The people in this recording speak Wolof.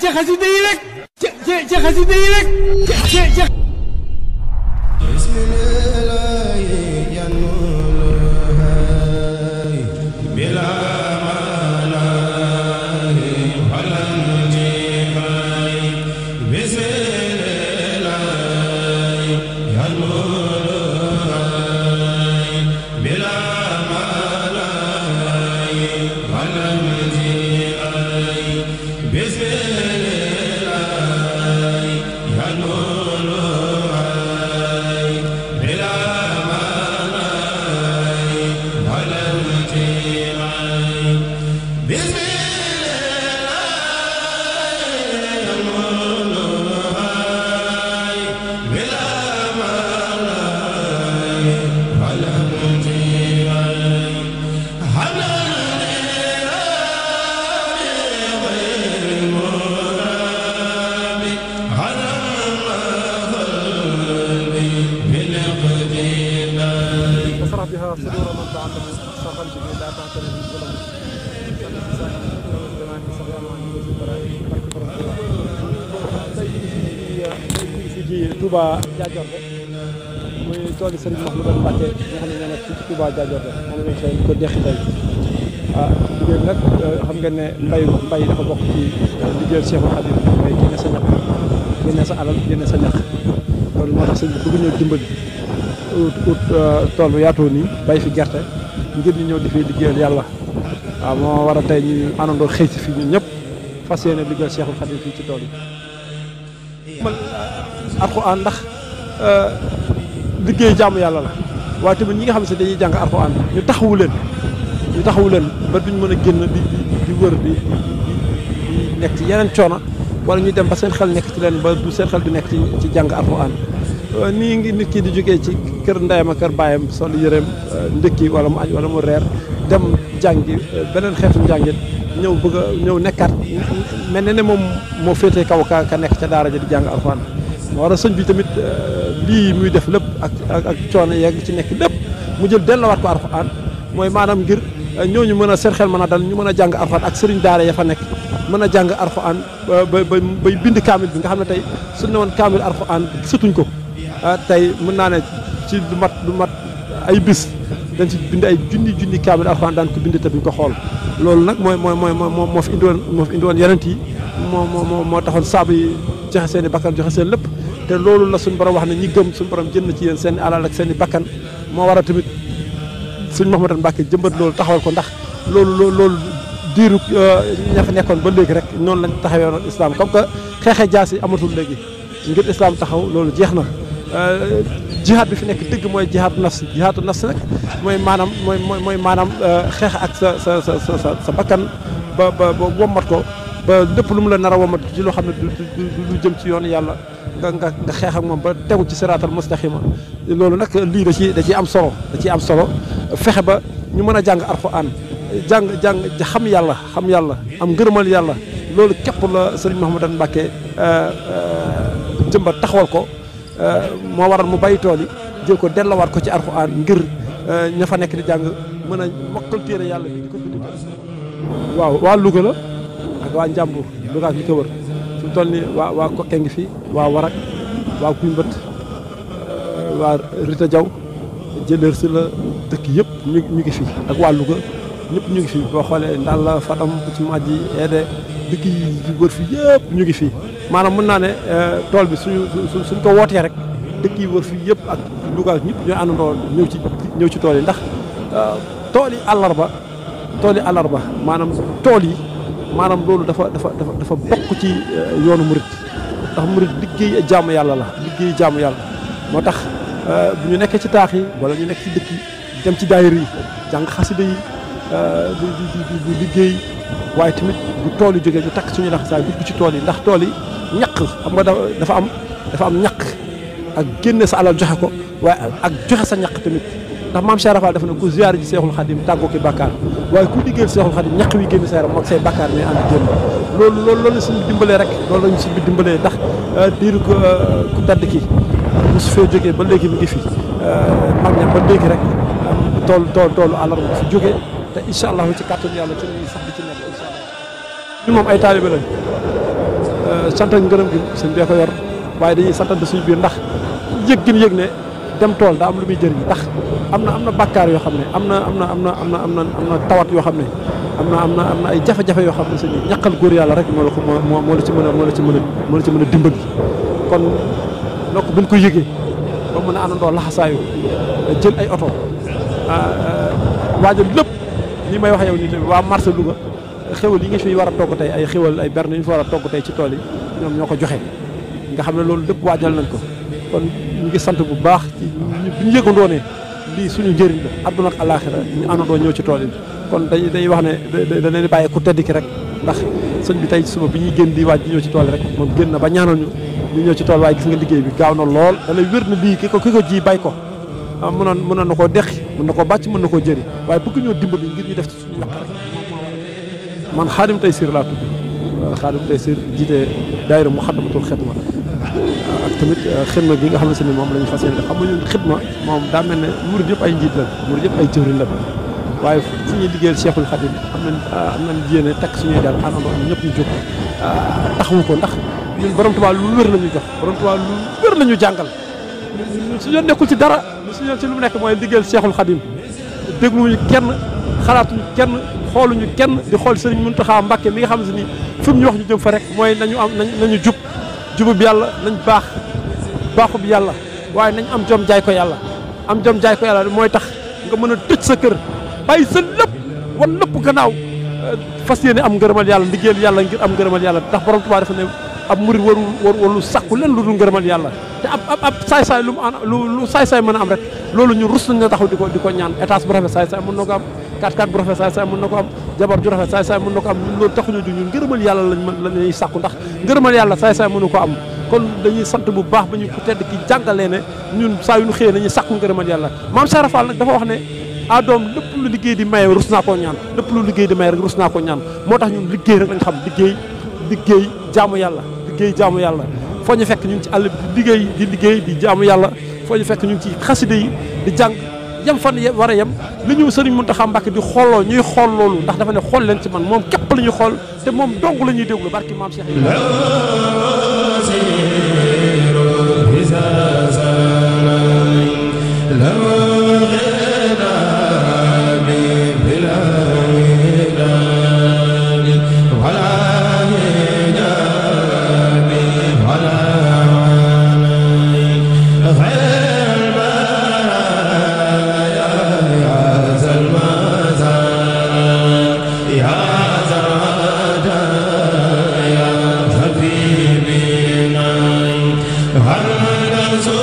ca xasida yi rek ca xasida yi rek ca Touba Diadioré muy toolu Serigne Mahmoudane Mbacké nga xam ne ñoo nekk fii ci Touba Diadioré moom lañ koy ko deqi tey liggéey nag xam ngeen ne mbay dafa bokk ci liggéeyal Cheikhul Khadim mooy génne sa ñax génne sa alal génne sa ñax loolu moo tax sëñ bi bëgg ñëw dimbali ut tool bu yaatoo nii bay fi gerte ngir ñu ñëw di fi liggéeyal yàlla waaw moo war a tey ñu àndandoo xëy si fii ñun ñëpp fas yéene liggéeyal Cheikhul Khadim fii ci tool yi Alxuraan ndax liggéey jaamu yàlla la waaye tamit ñi nga xam ne dañuy jàng Alxuraan ñu taxawu leen ba duñ mën a génn di wër di nekk ci yeneen coono wala ñu dem ba seen xel nekk ci leen ba du seen xel du nekk ci jàng Alxuraan nii ngi nit ki di jógee ci kër ndeyam ak kër baayam sol yëreem ndëkki wala mu añ wala mu reer dem jàngi beneen xeetu njàngit ñëw bëgg a ñëw nekkaat mel na ne moom moo féetee kaw ka nekk ca daara ja di jàng Alxuraan moo war a sëñ bi tamit lii muy def lépp ak coono yeeg ci nekk lépp mu jël delluwaat ko Alxuraan mooy maanaam ngir ñooñu mën a seen xel mën a dal ñu mën a jàng Alxuraan ak sëriñ daara ya fa nekk mën a jàng Alxuraan bay bind kaamil bi nga xam ne tey su ne woon kaamil Alxuraan gisatuñ ko tey mën naa ne ci lu mat ay bis dañ ci bind ay junni kaamil Alxuraan daan ko bind te duñ ko xool loolu nag moo fi indi woon yeneen yi moo taxoon saabu yi joxe seen i bakkan joxe seen lépp te loolu la suñu borom wax ne ñi gëm suñu borom jënd ci yéen seen i alal ak seen i bakkan moo war a tamit suñ Mahmoudane Mbacké jëmbat loolu taxawal ko ndax loolu diiru ña fa nekkoon ba léegi rek noonu lañ taxawee woon islam comme que xeexe jaas yi amatul léegi ngir islam taxaw loolu jeex na jihaad bi fi nekk dëgg mooy jihaadu nafs nag mooy maanaam xeex ak sa bakkan ba wommat ko ba lépp lu mu la nar a wommat ci loo xam ne du jëm ci yoonu yàlla nga xeex ak moom ba tegu ci siraatal mustaqima loolu nag lii da ciy am solo fexe ba ñu mën a jàng Alxuraan jàng xam yàlla am ngërëmal yàlla loolu képp la Serigne Mahmoudane Mbacké jëmbat taxawal ko moo waral mu bàyyi tool yi jël ko dellawaat ko ci Alxuraan ngir ña fa nekk di jàng mën a mokkal téere yàlla bi di ko bind waaw waa Louga la ak waa Njàmbur Louga ak li ko wër fi mu toll nii waa Kokke ngi fi waa Warak waa Kuy Mbët waa Rita Diaw jëleer si la dëkk yëpp ñu ngi fi ak waa Louga ñëpp ñu ngi fi boo xoolee Ndalla Fadam ci Madji Ede dëkk yi wër fi yëpp ñu ngi fi maanaam mën naa ne tool bi suñ ko wootee rek dëkk yi wër fi yëpp ak Louga ak ñëpp ñooy àndandoo ñëw ci tool yi ndax tool yi àllarba maanaam tool yi maanaam loolu dafa bokk ci yoonu murit ndax murit liggéey jaamu yàlla la moo tax bu ñu nekkee ci taax yi wala ñu nekk ci dëkk yi dem ci daayira yi jàng xasida yi du liggéey waaye tamit bu tool yi jógee ñu takk suñu laxasaay dugg ci tool yi ndax tool yi ñaq xam nga dafa am ñaq ak génne sa alal joxe ko waaye ak joxe sa ñaq tamit ndax maam Cheikh Rafal dafa ne ku ziyaar ji Seexul Xadim tàggoo ki bàkkaar waaye ku liggéeyal Seexul Xadim ñaq wi génn sa yaram moog say bàkkaar ne ànd génn loolu suñu dimbalee rek loolu lañu suñu dimbalee ndax diiru ko ku tedd ki mosu fee jógee ba léegi mi ngi fi mag ña ba léegi rek toolu àllarba bu fi jógee te incha allah ci kàttanu yàlla ci lañuy sax di ci nekk incha allah ñun moom ay taalibe lañ sant ak ngërëm gi sëñ bee ko yor waaye dañuy santante suñu biir ndax yëg gi ñu yëg ne dem tool daa am lu muy jëriñ ndax am na bàkkaar yoo xam ne am na tawat yoo xam ne am na ay jafe-jafe yoo xam ne sëñ bi ñaqal góor yàlla rek moo la ci mën a dimbali kon donc buñ ko yëgee ba mën a àndandoo laxasaayu jël ay oto waajal lépp ni may wax yow nii tamit waa marché Louga xéwal yi nga fi war a togg tey ay xéwal ay berne yi ñu fi war a togg tey ci tool yi ñoom ñoo ko joxe nga xam ne loolu lépp waajal nañ ko kon ñu ngi sant bu baax ci bu ñu yëgandoo ne lii suñu njëriñ la àdduna ak àllaaxira ñu àndandoo ñëw ci tool yi kon dañuy wax ne da leen di bàyyi ku tedd ki rek ndax sëñ bi tey suba bi ñuy génn di waaj di ñëw ci tool yi rek moom génn na ba ñaanal ñu ñëw ci tool waaye gis nga liggéey bi gaaw na lool da lay wér na lii ki ko ji bay ko mënoon na koo deqi mën na koo bàcc mën na koo jëri waaye bëgg ñoo dimbali ngir ñu def ci suñu yàq rek man Xaadim Taysir laa tudd Xaadim Taysir jiite daayira Muxaddamatul Xidma ak tamit xidma gi nga xam ne moom la ñu fas yéene xam nga ñun xidma moom daa mel ne murid yëpp ay njiit la murid yëpp ay jëwriñ la waaye fu ñuy liggéeyal Cheikhul Khadim am nañ yéene tekk suñuy daal àndandoo ñëpp ñu jóg taxawu ko ndax ñun borom Tuubaa lu wér la ñu jox borom Tuubaa lu wér la ñu jàngal ñun suñu yoon nekkul ci dara suñu yoon ci lu mu nekk mooy liggéeyal Cheikhul Khadim dégluwuñu kenn xalaatuñu kenn xooluñu kenn di xool Sëriñ Muntaxa Mbàkke mi nga xam ne ni fi mu ñu wax ñu jëm fa rek mooy nañu jubub yàlla nañ baaxub yàlla waaye nañ am jom jaay ko yàlla am jom jaay ko yàlla mooy tax nga mën a tëj sa kër bàyyi sa lépp wan lépp gannaaw fas yéene am ngërëmal yàlla liggéeyal yàlla ngir am ngërëmal yàlla ndax borom Tuubaa dafa ne ab murid waru sàkku leen lu dul ngërëmal yàlla te ab saay-saay lu saay-saay mën a am rek loolu ñu rus nañ na taxaw di ko ñaan étage bu rafet saay-saay mën na ko am 4x4 bu rafet saay-saay mën na ko am jabar ju rafet saay-saay mën na ko am loolu taxuñu ju ñun ngërëmal yàlla lañuy sàkku ndax ngërëmal yàlla saay-saay mënu ko am kon dañuy sant bu baax ba ñu ko tedd ki jàngalee ne ñun saa yu ñu xëyee nañuy sàkku ngërëmal yàlla maam Cheikh Rafal nag dafa wax ne doom lépp lu liggéey di maye rus naa koo ñaan lépp lu liggéey di maye rek rus naa koo ñaan moo tax ñun liggéey rek lañ xam liggéey jaamu yàlla foo ñu fekk ñu ngi ci àll bi di liggéey di jaamu yàlla foo ñu fekk ñu ngi ci xaside yi di jàng yem fan war a yem li ñu Sëriñ Muntaxa Mbàkke di xooloo ñuy xool loolu ndax dafa ne xool leen ci man moom képp la ñuy xool te moom dong la ñuy déglu barki maam Cheikh So